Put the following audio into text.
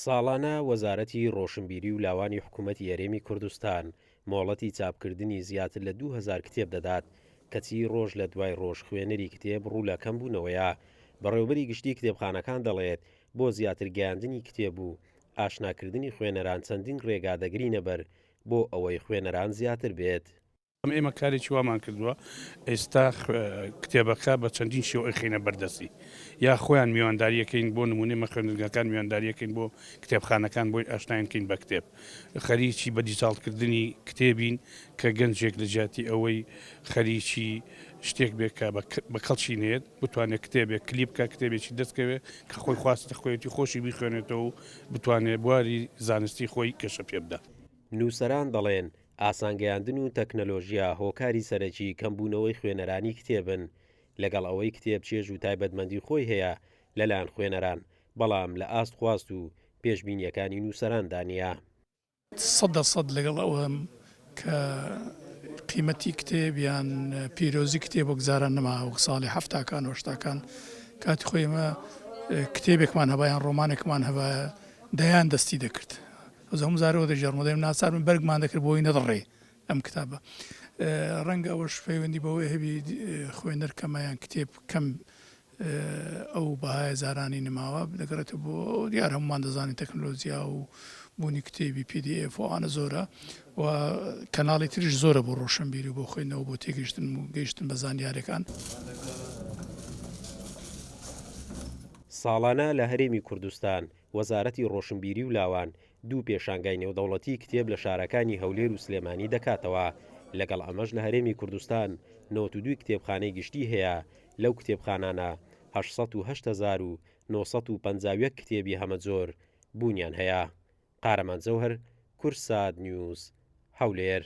ساڵانە وەزارەتی ڕۆشنبیری و لاوانی حکوومەتی هەرێمی کوردستان مۆڵەتی چاپکردنی زیاتر لە 2000 کتێب دەدات، کەچی ڕۆژ لە دوای ڕۆژ خوێنەری کتێب ڕوو لە کەمبوونەوەیە. بەڕێوەبەری گشتی کتێبخانەکان دەڵێت، بۆ زیاتر گەیاندنی کتێب و ئاشناکردنی خوێنەران چەندین ڕێگا دەگرینەبەر بۆ ئەوەی خوێنەران زیاتر بێت. ئێمە کارێکی وامان کردووە ئێستا کتێبەکە بە چەندین شێوە ئەیخەینە بەردەستی یا خۆیان میوانداریەکەین بۆ نمونەی مە خوێندنگاکان میوانداریەکەین بۆ کتێبخانەکان بۆی ئاشنایان کەین بە کتێب خەریکی بە دیجاڵکردنی کتێبین کە گەنجێک لە جیاتی ئەوەی خەریکی شتێک بێت کە بە کەڵکی نێت بتوانێت کتێبێک کلیپ بکە کتێبێکی دەستکەوێت کە خۆی خواستە خۆیەتی خۆشی بیخوێنێتەوە و بتوانێت بواری زانستی خۆی گەشە پێ بدا. نووسەران دەڵێن، ئاسانگەیاندن و تەکنەلۆژیا هۆکاری سەرەکی کەمبوونەوەی خوێنەرانی کتێبن، لەگەڵ ئەوەی کتێب چێژ و تایبەتمەندی خۆی هەیە لەلایەن خوێنەران، بەڵام لە ئاست خواست و پێشبینییەکانی نووسەراندا نییە. 100% لەگەڵ ئەوەم کە قیمەتی کتێب یان پیرۆزی کتێب وەک جاران نەما وەک ساڵی حەفتاکان و هەشتاکان کاتی خۆی ئێمە کتێبێکمان هەبا یان ڕۆمانێکمان هەبا دەیان دەستی دەکرد ئەوجا هەموو زارەوە دەگێڕمەوە دەیم ناچار بووین بەرگمان دەکرد بۆی نەدڕێ ئەم کتابە ڕەنگە ئەوەش پەیوەندی بەوەی هەبی خوێنەر کەمە یان کتێب کەم ئەو بەهای جارانی نماوە دەگەڕێتەوە بۆ دیار هەمومان دەزانین تەکنەلۆجیا و بوونی کتێبی PDF و ئەوانە زۆرە و کەناڵی تریش زۆرە بۆ ڕۆشنبیری و بۆ خوێندنەوە بۆ تێگەیشتن و گەیشتن بە زانیارەکان. ساڵانە لە هەرێمی کوردستان وەزارەتی ڕۆشنبیری و لاوان دوو پێشانگای نێودەوڵەتی کتێب لە شارەکانی هەولێر و سلێمانی دەکاتەوە، لەگەڵ ئەمەش لە هەرێمی کوردستان 92 کتێبخانەی گشتی هەیە، لەو کتێبخانانە 808,951 کتێبی هەمەجۆر بوونیان هەیە. قارەمان جەوهەر، کوردسات نیوز، هەولێر.